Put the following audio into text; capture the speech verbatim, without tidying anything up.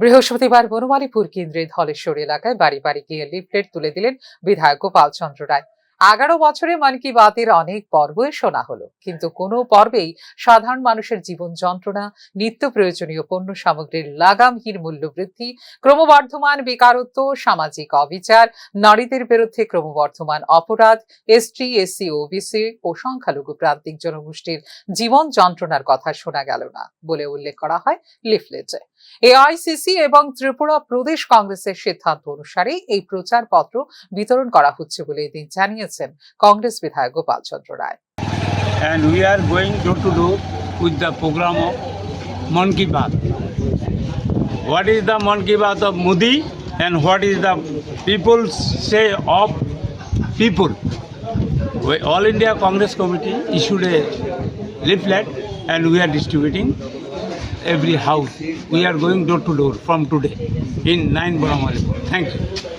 বৃহস্পতিবার বনমালীপুর কেন্দ্রের ধলেশ্বর এলাকায় বাড়ি বাড়ি গিয়ে লিফলেট তুলে দিলেন বিধায়ক গোপাল চন্দ্র রায়। এগারো বছরে মন কি বাতের অনেক পর্বই শোনা হলো, কিন্তু কোনো পর্বেই সাধারণ মানুষের জীবন যন্ত্রণা, নিত্য প্রয়োজনীয় পণ্য সামগ্রীর লাগামহীন মূল্য বৃদ্ধি, ক্রমবর্ধমান বেকারত্ব, সামাজিক অবিচার, নারীদের বিরুদ্ধে ক্রমবর্ধমান অপরাধ, এসটি, এসসি, ওবিসি ও সংখ্যালঘু প্রান্তিক জনগোষ্ঠীর জীবন যন্ত্রণার কথা শোনা গেল না বলে উল্লেখ করা হয় লিফলেটে। এআইসিসি এবং ত্রিপুরা প্রদেশ কংগ্রেসের সিদ্ধান্ত অনুসারে এই প্রচারপত্র বিতরণ করা হচ্ছে বলে এদিন জানিয়েছেন কংগ্রেস বিধায়ক গোপাল চন্দ্র রায়। And we are going door to door with the program of Mann Ki Baat. What is the Mann Ki Baat of Modi and what is the people say of people? We, All India Congress Committee issued a leaflet and we are distributing every house. We are going door to door from today in nine Boramalipur. Thank you.